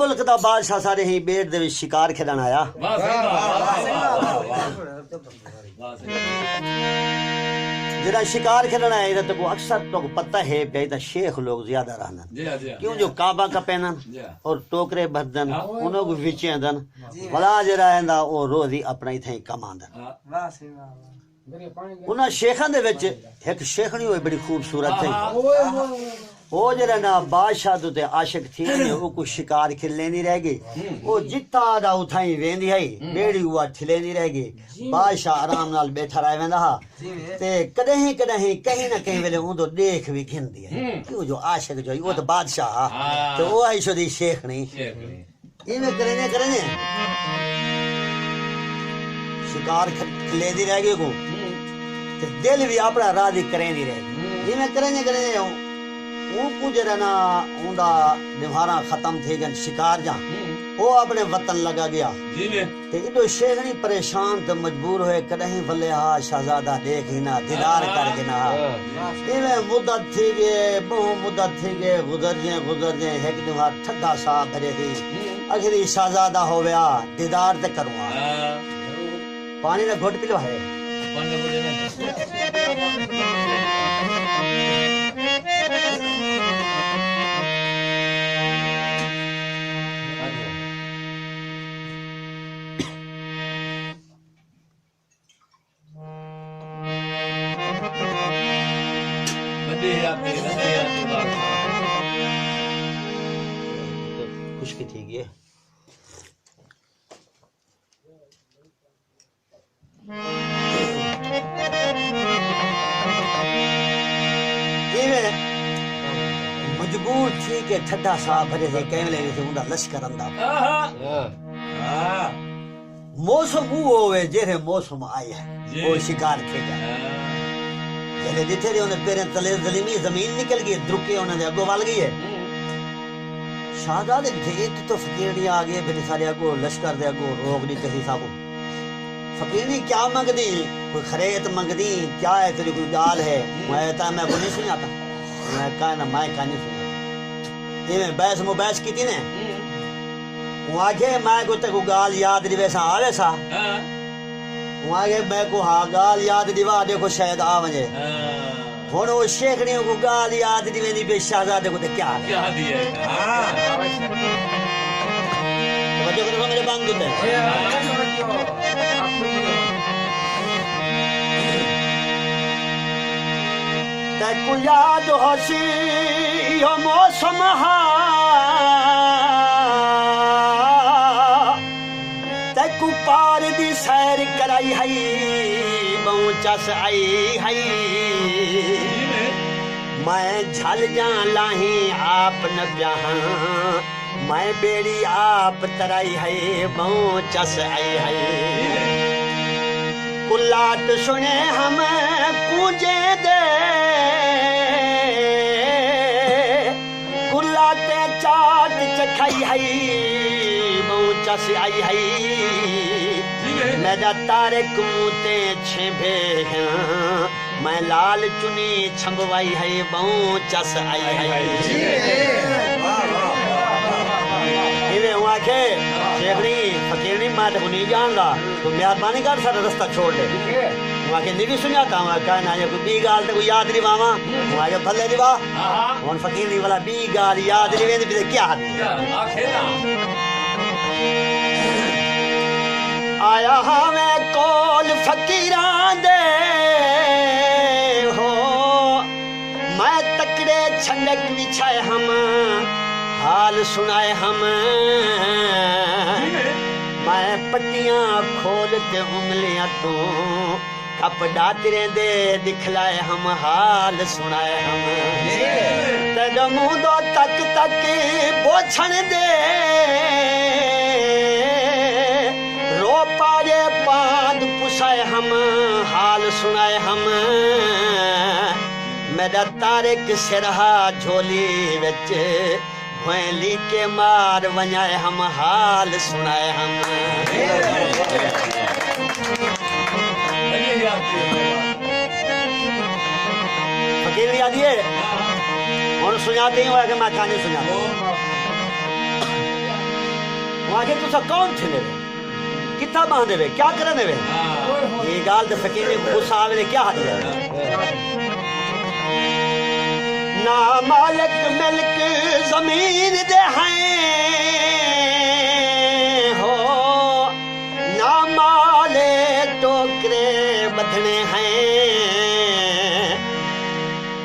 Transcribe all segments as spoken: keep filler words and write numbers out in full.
ملک دا بادشاہ سارے ہی بیٹ دے وچ شکار کھیݙݨ آیا۔ واہ سئیں واہ، واہ سئیں واہ، واہ سئیں واہ۔ جݙاں شکار کھیݙݨ آیا تاں تیکوں اکثر تیکوں پتہ ہے پیا تاں شیخ لوگ زیادہ رہندن۔ جی ہاں، جی ہاں۔ کیوں جو کعبہ کپیندن جی ہاں۔ اور ٹوکرے ٻدھدن، ہاں۔ انہاں کوں وچیندن۔ جی۔ ولا جیڑھا ایندا او روزی اپݨا اتھائیں کماندن۔ ہاں۔ واہ سئیں واہ، واہ۔ انہاں شیخاں دے وچ ہک شیخݨی ہوئی بڑی خوبصورت ہئی۔ ہاں، ہاں۔ او جیڑھا نا بادشاہ دے اتے عاشق تھی ونڄے، اوکوں شکار کھلیندی رہ ڳئی۔ ہوں۔ او جتھاں آہدا اتھائیں ویندی ہئی، ہوں۔ ٻیڑی اوہا ٹھلیندی رہ ڳئی۔ جی۔ بادشاہ آرام نال ٻیٹھا رہ ویندا ہا۔ جی۔ تے کݙاہیں کݙاہیں کہیں نہ کہیں ویلے اوندو ݙیکھ وی گھندی ہئی۔ ہوں۔ کیوں جو عاشق جو ہئی، او تاں بادشاہ ہا۔ ہاں۔ تے او ہئی شودی شیخݨی۔ شیخݨی۔ ایویں کریندے کریندے شکار کھ-، کھلیندی رہ ڳئی اڳوں۔ ہوں۔ تے دل وی اپݨا راضی کریندی رہ ڳئی۔ ہوں۔ ایویں کریندے کریندے اوں، اونکوں جیڑھا نا اوندا ݙیہاڑاں ختم تھی ڳن شکار جاں۔ ہوں۔ او اپݨے وطن لڳا ڳیا۔ جی نے۔ تے ایݙو شیخݨی پریشان تے مجبور ہوئے، کݙاہیں ولے ہا شہزادہ ݙیکھ گھنا، دیدار کر گھنا ہا۔ ہاں۔ ایویں مدت تھی ڳئے، ٻہوں مدت تھی ڳئے، گزر جیں، گزر جیں، ہک ݙیہاڑ ٹھڈا ساہ بھرے ہی۔ ہوں۔ آخری شہزادہ ہویا، دیدار تے کروں آ۔ ہاں۔ پاݨی دا گھٹ پی لو ہے۔ پاݨی دا گھٹ۔ وݙی حیاتی، وݙی حیاتی بادشاہ۔ خشکی تھی ڳئی ہے۔ ایویں مجبور تھی کے ٹھڈا ساہ بھرے سے، کیویں لے سے اوندا لشکر اندا۔ آہا۔ ہاں۔ موسم او ہوئے جیڑھے موسم آئی ہے، جی۔ او شکار کھیݙا۔ ہاں۔ جیڑھے ݙٹھے دے انہیں پیریں تلے زلیمی زمین نکل ڳئی، درکے انہاں دے اڳوں ول ڳئی ہے۔ ہوں۔ شہزادے ݙٹھے اے تاں فقیرݨی آ ڳئی، بھئی سارے اڳوں لشکر دے اڳوں روک ݙتے ہی ساکوں۔ فقیرݨی کیا منگدی؟ کوئی خریت منگدی؟ کیا ہے تیݙی کوئی ڳالھ ہے؟ ہوں۔ میں تاں میں کو نہیں سنیا تھا۔ میں کہا نہ، میں کہا نہیں سنیا تھا۔ ایویں بحث مبحث کیتی نے۔ ہوں۔ اوں آکھے، میں کو تیکوں ڳالھ یاد ݙیویساں، آویساں۔ ہاں۔ اوں آکھے، میں کو ہا ڳالھ یاد ݙیوا، ݙیکھو شاید آ ونڄے۔ ہاں۔ ہݨ او شیخݨی کوں ڳالھ یاد ݙیویندی پئی، شہزادے کوں تے کیا آکھے۔ کیا دی ہے؟ ہاں۔ توجہ کرو میرے بند تے۔ تیکوں یاد ہوسی ایہو موسم ہا، تیکوں پار دی سیر کرائی ہئی، ٻہوں چس آئی ہئی۔ میں جھل جاں لاہیں آپ نہ پیا ہاں، میں ٻیڑی آپ ترائی ہئی، ٻہوں چس آئی ہئی۔ کلاٹ سݨے ہم کونجیں دے، کلاٹیں چاٹ چکھائی ہئی، ٻہوں چس آئی ہئی۔ میݙا طارق منہ تے چھنبھے ہاں، میں لال چنی چھنبوائی ہئی، ٻہوں چس آئی ہئی۔ ایویں اوں آکھے، شیخڑی، فقیرڑی، میں تیکوں نہیں ڄاݨدا، توں مہربانی کر ساݙا رستہ چھوڑ ݙے۔ اوں آکھے، نہیں سنڄاتا، اوں آکھے، نہ، یہ کوئی ٻئی ڳالھ تیکوں یاد ݙیواواں۔ اوں آکھے، بھلے ݙیوا۔ ہاں۔ ہݨ فقیرڑی والا ٻئی ڳالھ یاد ݙیویندی پئی، کیا ہا؟ کیا آکھے نا؟ آیا ہاں میں کول فقیراں دے ہو، میں تکڑے چھنڈک وچھائے ہم، حال سݨائے ہم۔ میں پٹیاں کھول تے انگلیاں توں کپ ݙاتریں دے ݙکھلائے ہم، حال سݨائے ہم۔ تیݙے منہ دو تک تک بوچھݨ دے، رو پاڑے پاند پسائے ہم، حال سݨائے ہم۔ میݙا طارق سر ہا جھولی وچ، بھوئیں لیکے مار ونڄائے ہم، حال سݨائے ہم۔ فقیرڑی آہدی ہے، ہݨ سنڄاتی ہو کہ میں کہانی سنڄاتا۔ آکھے، تساں کون تھیندے وے؟ کتھاں ٻہندے وے؟ کیا کریندے وے؟ اے ڳالھ تے فقیر کوں غصہ آوے تے کیا ہݙ ڳئے۔ نہ مالک ملک زمین دے ہیں ہو، نہ مالے ٹوکرے ٻدھݨے ہیں۔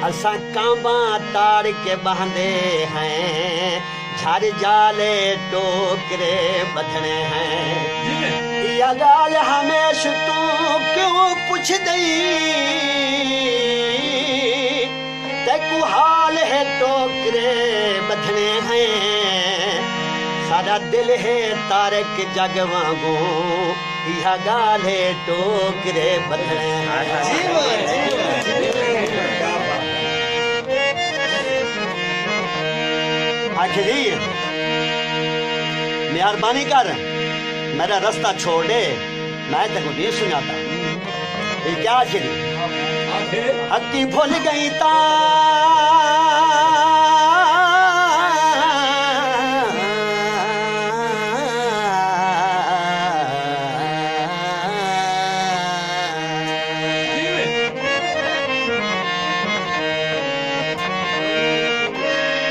اساں کانباں تاڑ کے ٻہندے ہیں، جھر جالے ٹوکرے ٻدھݨے ہیں۔ یا ڳالھ ہمیش توں کیوں پچھدئی؟ تیکوں حال ہے ٹوکرے ٻدھݨے ہیں۔ ساݙا دل ہے طارق جڳ وانگوں، ایہا ڳالھ ہے ٹوکرے ٻدھݨے ہیں۔ جی واہ، جی واہ، جی واہ۔ آکھے جی، مہربانی کر، میݙا رستہ چھوڑ ݙے، میں تیکوں نہیں سنڄاتا۔ اے کیا آکھے جی؟ حقی بھل ڳئی تاں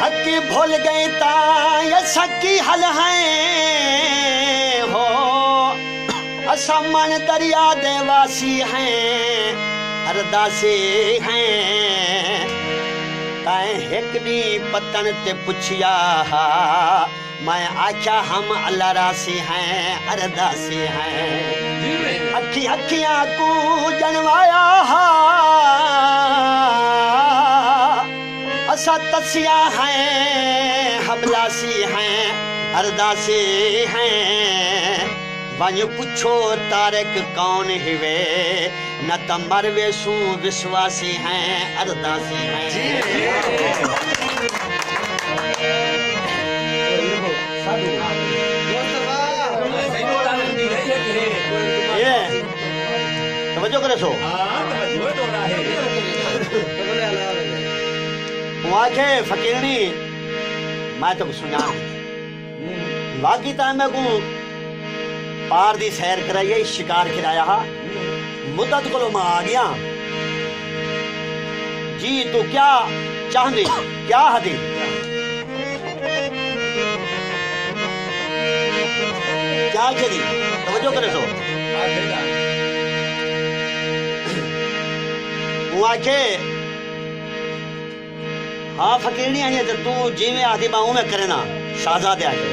حقی بھل ڳئے تاں یا سکی حل ہیں ہو۔ اساں مݨ دریا دے واسی ہیں، ارداسی ہیں۔ تیں ہک ݙینہہ پتݨ تے پچھیا ہا، میں آکھیا ہم اللہ راسی ہیں، ارداسی ہیں۔ اکھیں اکھیاں کوں ڄݨوایا ہا، اساں تسیاں ہیں، ہبلاسی ہیں، ارداسی ہیں۔ ونڄ پچھو طارق کون ہیوے، نہ تاں مر ویسوں وسواسی ہیں، ارداسی ہیں۔ اے، توجہ کرے سو۔ او آکھے فقیرݨی، میں تیکوں سنڄاݨ۔ واقعی تاں میکوں پار دی سیر کرائی ہے، شکار کھلایا ہا۔ مدت کولو میں آ ڳیا۔ جی، توں کیا چاہندے؟ کیا ہدی؟ کیا آکھے دی؟ توجہ کرے سو۔ اوں آکھے، ہاں فقیرݨی آکھے تے توں جیویں آکھدی میں اونویں کرینداں، شہزادے آکھے۔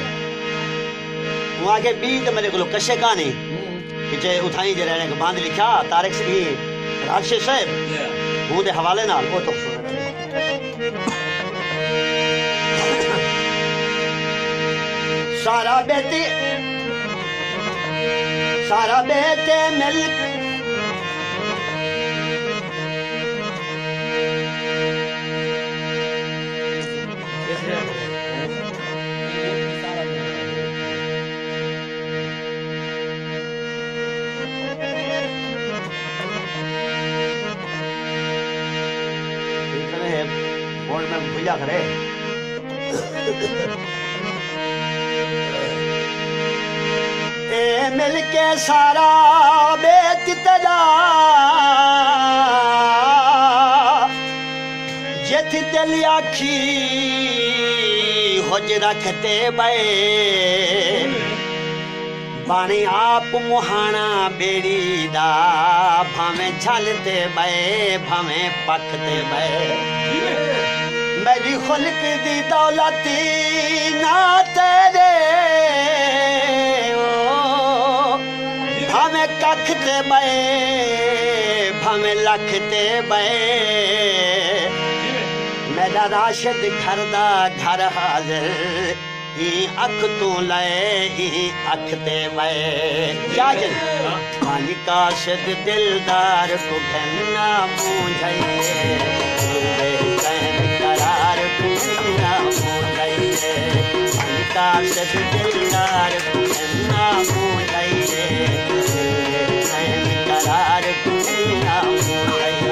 اوں آکھے ٻی تے میݙے کولو کشے کائنی۔ پچھے اتھائیں جے رہݨے کوں بند لکھیا، طارق سئیں راکشے صاحب، اوں دے حوالے نال او توں سݨ۔ سارا بیتی، سارا بیتے مل بورڈ میں بھجا کھڑے۔ اے مل کے سارا بیت تیݙا، جتھ دل آکھی حج رکھ تے ٻئے۔ پاݨی آپ مہاݨا ٻیڑی دا، بھانویں جھل تے ٻئے، بھانویں پکھ تے ٻئے۔ میݙی خلق دی دولت نہ تیݙے، او، بھانویں ککھ تے ٻئے، بھانویں لکھ تے ٻئے۔ میݙا راشد گھر دا گھر حاضر، ایں اکھ توں لئے ایں اکھ تے وئے۔ کیا جن؟ ونڄ قاصد دلدار کوں گھن آ مونجھائیے، زندے چین قرار کوں گھن آ مونجھائیے۔ ونڄ قاصد دلدار کوں گھن آ مونجھائیے، زندے چین قرار کوں گھن آ مونجھائیے۔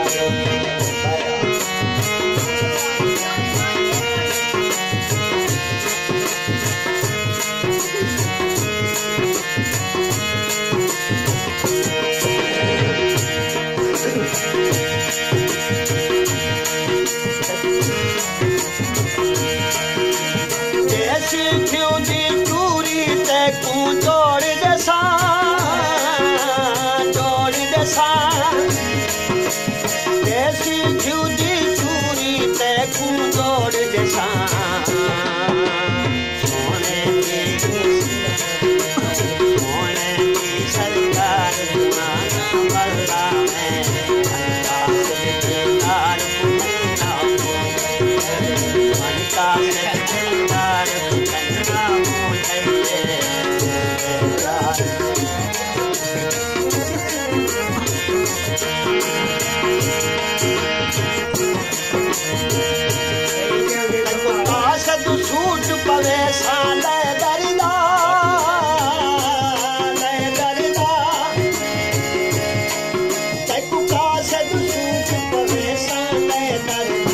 قاصد سوٹ پوے ساں لے دردا، لے دردا۔ تیکوں قاصد سوٹ پوے ساں لے دردا۔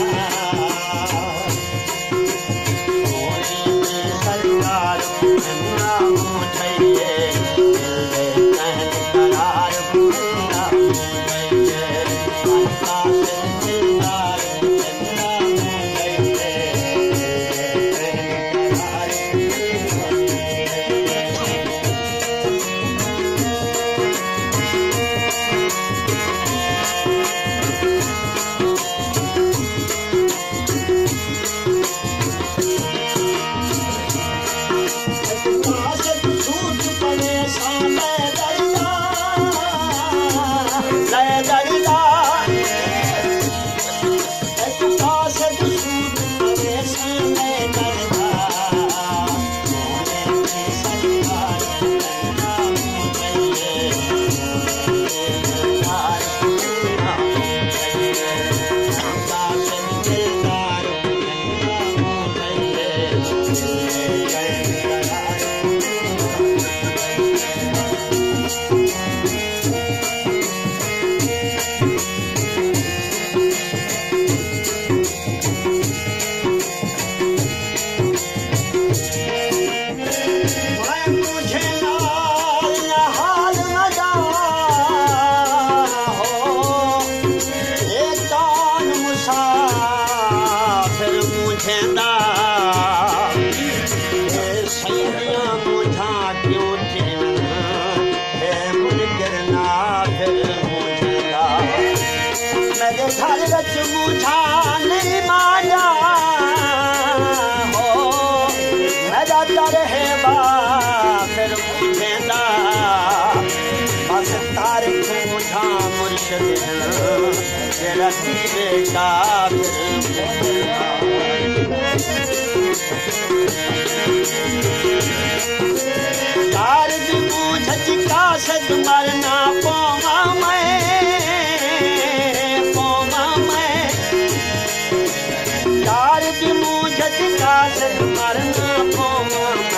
سیدیاں مونجھاں کیوں تھیون، ہے منکر نافر مونجھاں دا۔ میݙے گھر وچ مونجھاں نہیں مانجا ہو، میݙا در ہے وافر مونجھاں دا۔ بس تارک مونجھاں مرشد ہن، جیڑھا تھیوے کافر۔ یار دی مونجھ اچ قاصد مرنا پوواں میں، پوواں میں۔ یار دی مونجھ اچ قاصد مرنا پوواں میں۔